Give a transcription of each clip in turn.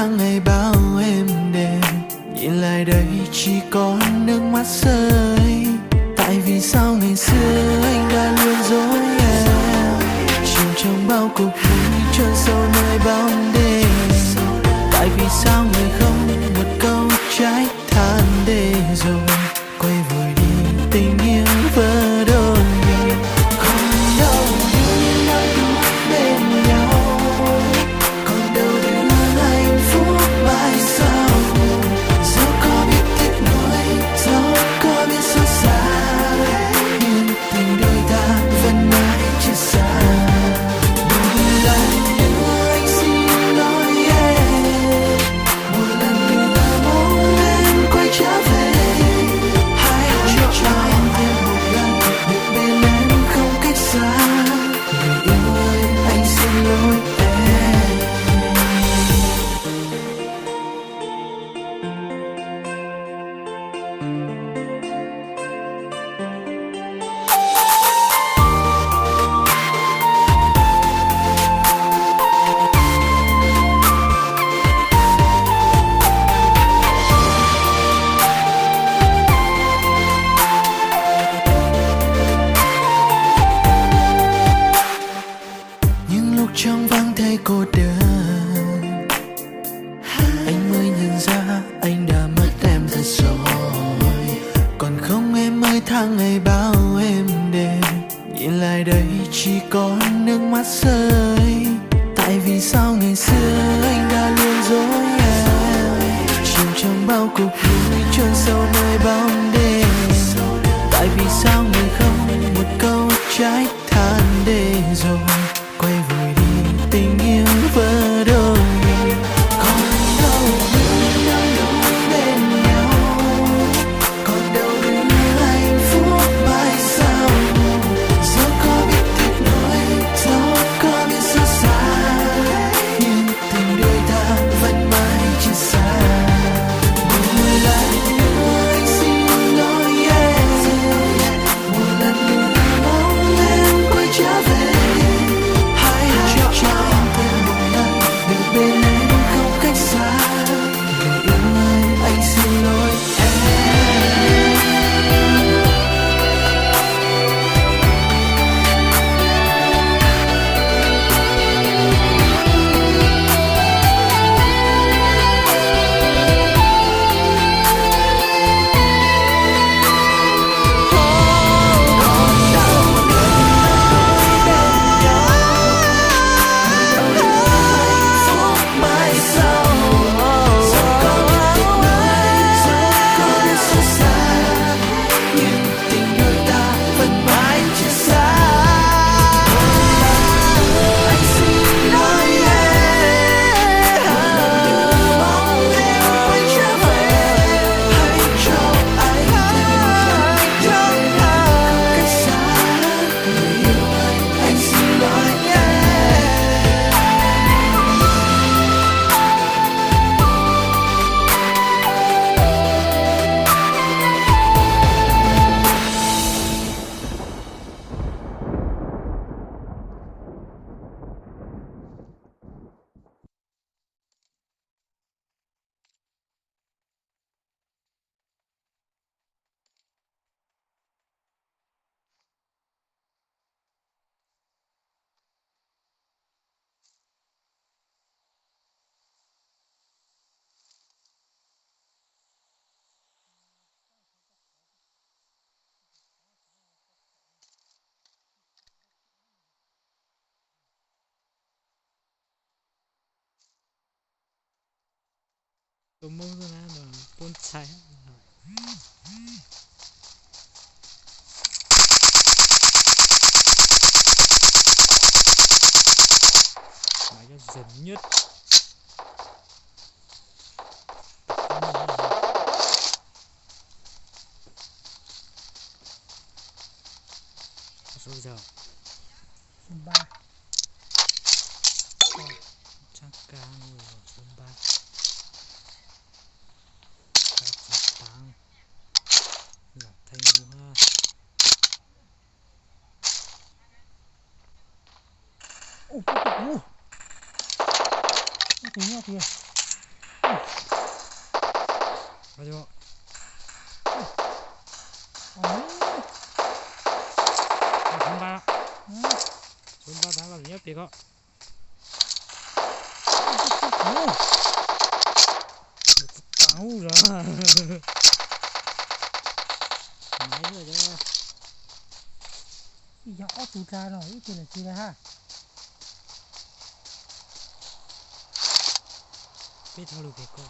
Tháng ngày bao êm đềm, nhìn lại đây chỉ còn nước mắt rơi. Tại vì sao ngày xưa anh đã luôn dối em, chìm trong bao cục vui trôn sâu nơi bóng đêm. Tại vì sao người không một câu trách, than để rồi quay vội đi, tình yêu vỡ đôi. Còn đâu đứa nắng bên nhau, còn đâu đứa hạnh phúc mai sau. Dẫu có biết tiếc nuối, dẫu có biết xót xa, nhưng tình đôi ta vẫn mãi chưa xa. Một lần nữa anh xin lỗi em, một lần nữa mong em quay trở về. Hãy cho anh thêm một lần, đừng bên em không cách xa. Người yêu ơi, anh xin lỗi em. Những lúc trống vắng thấy cô đơn, anh mới nhận ra anh đã mất em thật rồi. Còn không em ơi, tháng ngày bao êm đềm, nhìn lại đây chỉ còn nước mắt rơi. Tại vì sao ngày xưa anh đã luôn dối em, chìm trong bao cục vui trôn sâu nơi bóng đêm. Tại vì sao người không một câu trách, than để rồi quay vội đi, tình yêu vỡ đôi. Còn đâu đứa nắng đôi bên nhau, còn đâu đứa hạnh phúc mai sau. Dẫu có biết thiệt nỗi, dẫu có biết xót xa, nhưng tình đôi ta vẫn mãi chưa xa. Một lần nữa anh xin lỗi em. Một lần nữa mong em quay trở về. Hãy cho anh thêm một lần, đừng bên em không cách xa. Người yêu ơi, anh xin lỗi em. Tus Hmoob xwb na, pub ntxhais. Mas yog zem nyuj. Số giờ. Số ba. Chắc cá nuôi rồi, số ba. Cá chín tháng. Là thanh niên ha. Ui, ui, ui, ui. Ui, ui, ui. Ua, ua, ua, ua, ua, ua, ua, ua, Ib yog ob tug dlha no ib tug lawm tsis lawm ha. Peb dhau lug pem ko.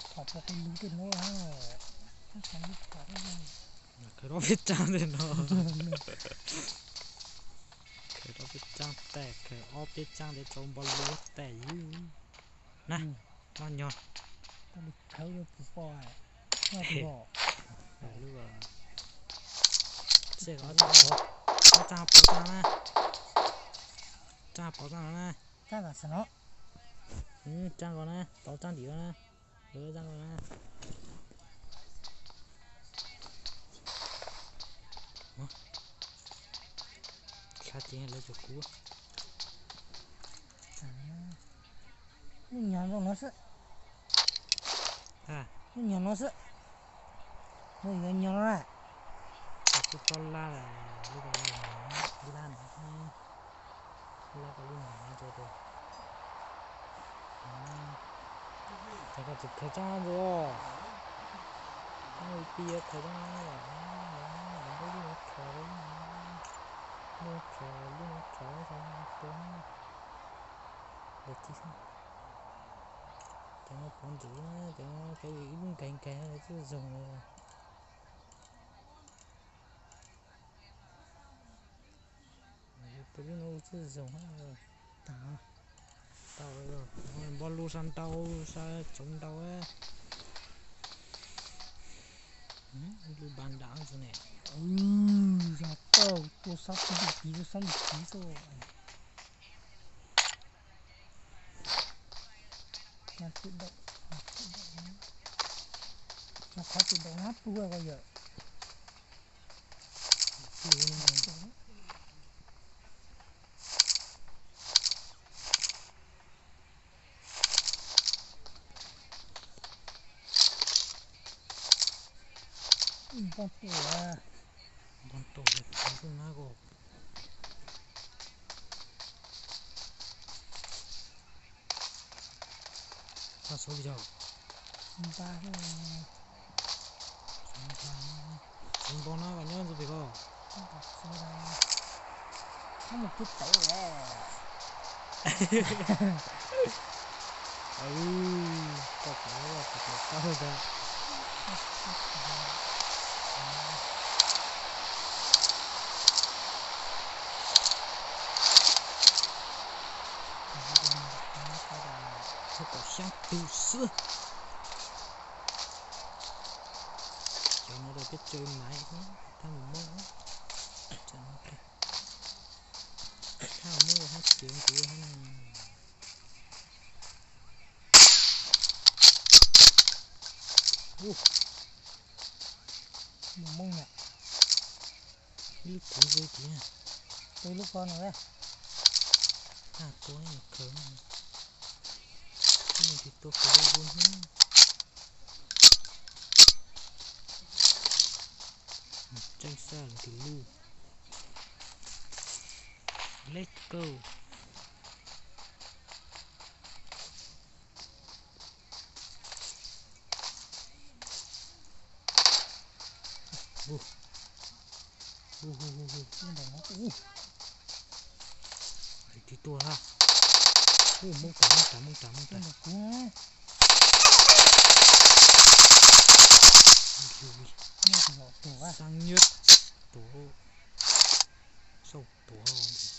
Phom rau kuv lub tej no, khaws ob peb tsaab tej no, khaws ob peb tsaab tes, khaws ob peb tsaab tes tau npo lub tes ywg na. Noj nyog. Ob tsaab pov tsaab na, tsaab pov tsaab no na, tsaab ko na, tau tsaab ntim na, tsaab ko na. Xav ces lawv tsuas kuv. Lub nyog zoo no xwb. Lub nyog no xwb. Lub nyog no na. Kuv tau lab lawm, lub ko lab no, lab ko lub nyog no rau tus. Ces koj tsis khaws tsaab ntawd os. Tsaab li pib yuav khaws tsaab no, lub lub no rho, lub no rho, lub no rho tua. Lawv tsis, cov no pov ntwv na, cov no cov ib lub nkaig nkaig no lawv tsis zoo li. Tus lub no tsis zoo. Tau, npog lub sab nraud, sab tsoov nraud. Lub npa nram tus ne. Yog tau tua sab tus tiv, tua sab tus tiv xwb. Qhov tus daum nab pug ko yawm. Npog tuaj, npog tuaj, npog tuaj na ko. Txog xub yog npa, xub npa no koj nyob ntxug pem ko. Mus kub tau le. Koj tau, koj tau tau tas. Kaum xyaa tus xwb. Cov no rau peb tsawg maiv thiab, thab mus moob, thab mus moob hab cev nkuv hab. Mus moob na. Ib lub kuv zoo tiag. Tus lub ko no, a, tua khaws, tua khaws zoo zoo. Tseeb xwb, tus lub. Let's go. Tus ntawm no, tus, tus tuag ha. Ub, moob tas, moob tas, moob tas, moob tas. Xab nyuaj tuag, xauj tuag.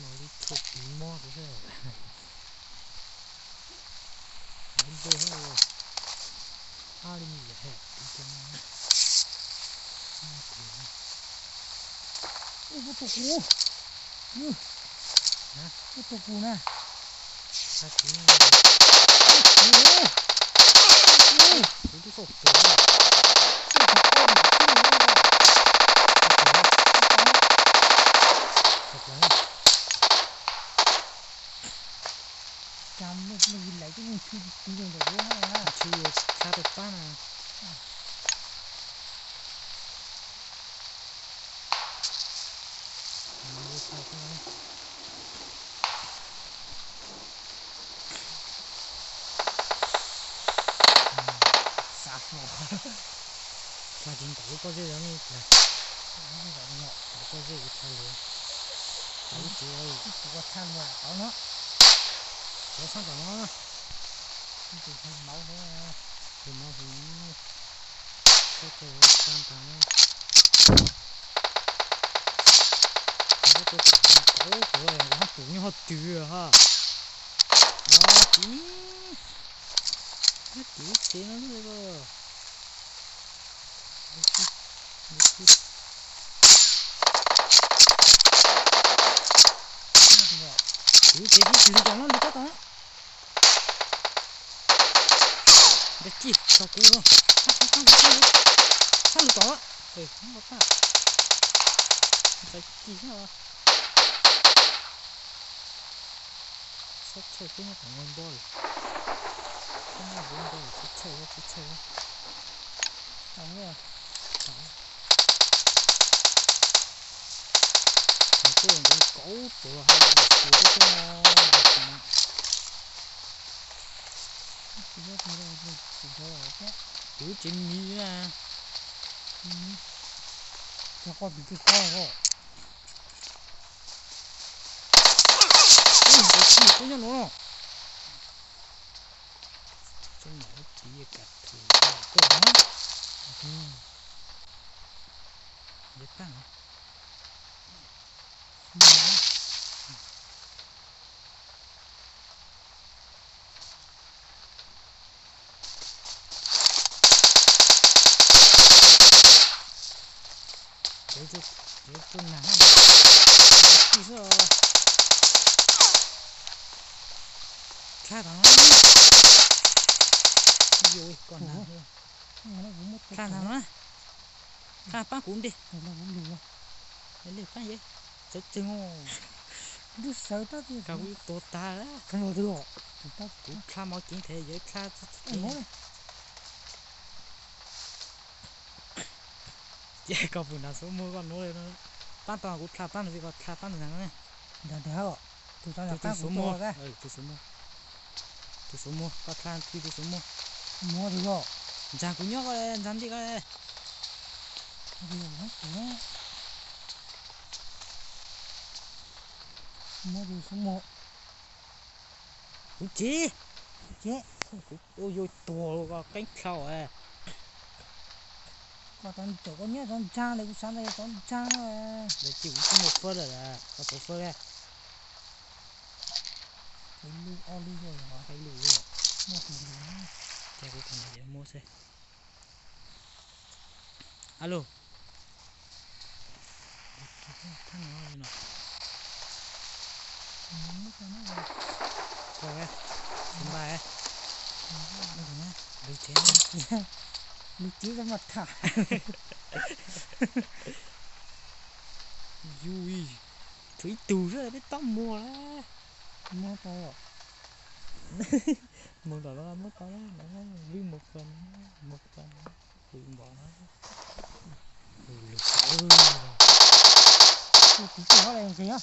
Mas li txhua tiv mob rau seb. Npej hab, ab li me yam has tiv cov no. Ub, puab tua kuv. Puab tua kuv na. Hab tiv, kuv twb tau tua. Cas muaj leej twg laiv tib lub ntxhw tiv ntawm kuv na. Ntxhw tshab tau pab na. Xav tsis ntaus lub pob zeb no ne. Lub pob zeb kuv tshaj lawm. Tau lub tsev, tau tshaj lawm no. Cov sab tom no. Hu mauv hu, hu mauv hu, txhob txhawj, tsa ntag. Nyob rau tom no, kauv tuag, ho pum nyob hauv twg ha. No, tiv, tiv tsev no lawm. Tiv tsev, tiv tsev, tiv tsev, tiv tsev. Ntawd ci tau kuv no. Sab lug tom. Ntawd ci. Txhob txhawj, peb nyob tom no npo lawm. Peb nyob hauv npo lawm, txhob txhawj, txhob txhawj. Tau, tau. Nws tuaj nkaus kauv tuag ha, kuv tuaj tuaj no. Kuv tsev mis na. Cog koj tus twg koj koj. Ntawd ci, kuv nyob no no. Tub nyam lub txiv kam thwm koj na. Nce tag no. Tsuas nag, tsuas nag xwb. Dlha tag no. Yuav koj nag. Dlha tag no. Dlha pab kuv nti. Li pab ye. Txawv txeeg. Koj kuv tuag tag. Kuv dlha mov ceev thiab yuav dlha. Ces koj pum nrad xuv muag koj nuav li no. Pab tau kuv dlha pab nws, koj dlha pab nws nag ne. Tus xuv muag, tus xuv muag, tus xuv muag, koj dlha nti tus xuv muag. Ntxag kuv nyob koj, ntxag nti koj. Kuv tsis, kuv yuav tuag los koj qeeb dlhau. Koj tau caum koj nyob tov ntxag li kuv xav ntawd, tov ntxag no. Ntawd ces kuv tsis muaj fawb lawm, koj tuav fawb li. Ib lub ob lub, ib lub, muaj tus lus, ces kuv kom nws yuav muab xwb. Alo. Thab no li no. Tsis npaj, lwm tsev, lwm tsev mas tham. Yus, tshuav ib tug xwb peb tau muag lawm. Muag tau, muag tau lawm, muag tau lawm, vij muag qas, muag qas, kuv npam na. Tus tib tug hab le nqis na.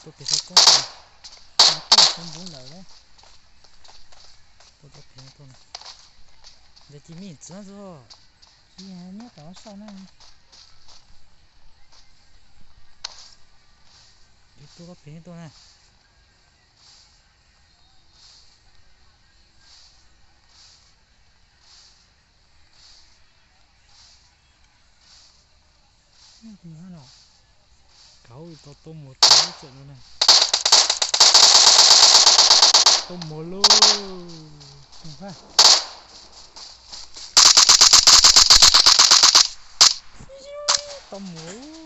Tuaj pem qhov koob, tuaj pem npoo lawm na. Tuaj, tuaj pem tuaj na. Ntawd ces me txiv no txog, ces nyob tom soj na. Yus tuaj pem tuaj na. Kauv tau tuaj muag tau lub tseem no na. Tuaj muag lauj. Tau muag.